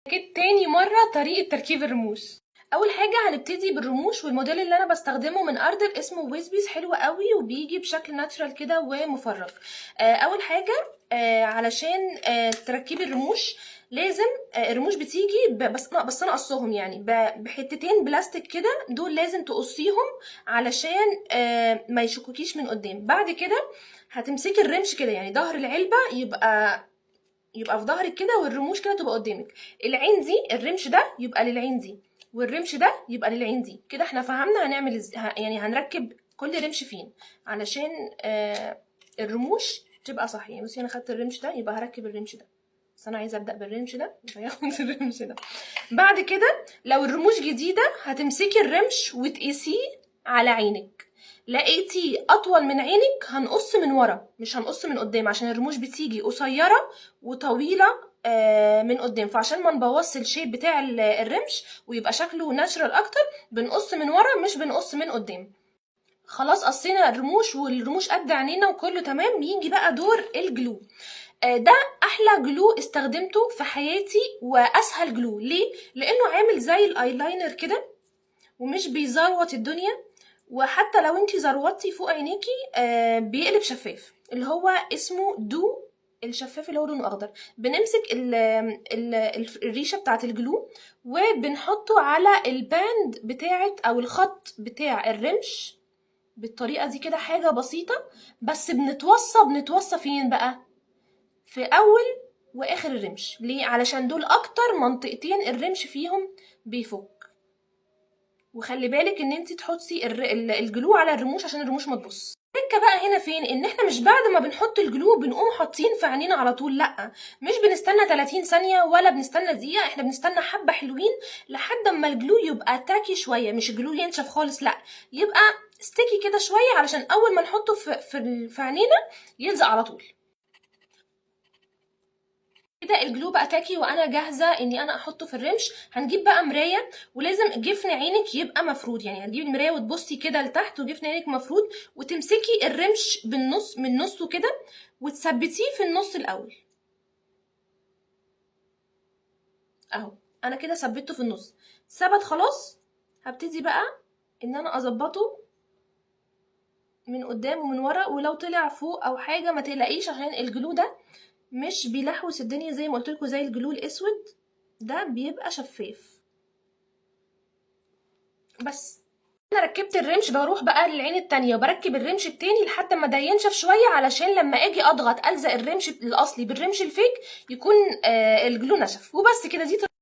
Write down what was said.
اكيد تاني مرة طريقة تركيب الرموش. اول حاجة هنبتدي بالرموش، والموديل اللي انا بستخدمه من اردل اسمه ويزبيز، حلو قوي وبيجي بشكل natural كده ومفرغ. اول حاجة علشان تركبي الرموش لازم الرموش بتيجي بس انا قصهم يعني بحتتين بلاستيك كده، دول لازم تقصيهم علشان ما يشككيش من قدام. بعد كده هتمسكي الرمش كده، يعني ظهر العلبة يبقى في ظهرك كده، والرموش كده تبقى قدامك. العين دي الرمش ده يبقى للعين دي، والرمش ده يبقى للعين دي. كده احنا فهمنا هنعمل يعني هنركب كل رمش فين علشان الرموش تبقى صح. يعني بصي انا خدت الرمش ده يبقى هركب الرمش ده، بس انا عايزه ابدا بالرمش ده يبقى ياخد الرمش ده. بعد كده لو الرموش جديدة هتمسكي الرمش وتقيسيه على عينك، لقيتيه اطول من عينك هنقص من ورا مش هنقص من قدام، عشان الرموش بتيجي قصيرة وطويلة من قدام، فعشان ما نبوظش ال shape بتاع الرمش ويبقى شكله natural اكتر بنقص من ورا مش بنقص من قدام. خلاص قصينا الرموش والرموش قد عينينا وكله تمام. يجي بقى دور ال glue. ده احلى glue استخدمته في حياتي واسهل glue. ليه؟ لانه عامل زي الايلاينر كده ومش بيزروط الدنيا، وحتى لو انتي زروطتي فوق عينيكي بيقلب شفاف، اللي هو اسمه دو الشفاف اللي هو لونه اخضر. بنمسك ال الريشة بتاعه ال glue وبنحطه على ال band بتاعه او الخط بتاع الرمش بالطريقة دي كده، حاجة بسيطة بس. بنتوصى فين بقى؟ في اول واخر الرمش. ليه؟ علشان دول اكتر منطقتين الرمش فيهم بيفك. وخلي بالك ان انت تحطي ال glue على الرموش عشان الرموش ما تبوظ. التركة بقى هنا فين؟ ان احنا مش بعد ما بنحط ال glue بنقوم حاطين في عينينا على طول، لا، مش بنستنى 30 ثانية ولا بنستنى دقيقه، احنا بنستنى حبه حلوين لحد اما ال glue يبقى tacky شويه، مش ال glue ينشف خالص، لا، يبقى sticky كده شوية علشان اول ما نحطه في عينينا يلزق على طول. كده ال glue بقى tacky وانا جاهزة اني انا احطه في الرمش. هنجيب بقى مرايه، ولازم جفن عينك يبقى مفرود، يعني هتجيبي المراية وتبصي كده لتحت وجفن عينك مفرود، وتمسكي الرمش بالنص من نصه كده وتثبتيه في النص الاول اهو. انا كده ثبته في النص، ثبت خلاص. هبتدي بقى ان انا اظبطه من قدام ومن ورا، ولو طلع فوق او حاجة ما تقلقيش عشان ال glue ده مش بيلحوس الدنيا زي ما قلت لكم، زي ال glue الاسود ده بيبقى شفاف. بس انا ركبت الرمش، بروح بقى للعين التانية وبركب الرمش التاني لحد ما ده ينشف شوية، علشان لما اجي اضغط الزق الرمش الاصلي بالرمش ال fake يكون ال glue نشف. وبس كده. دي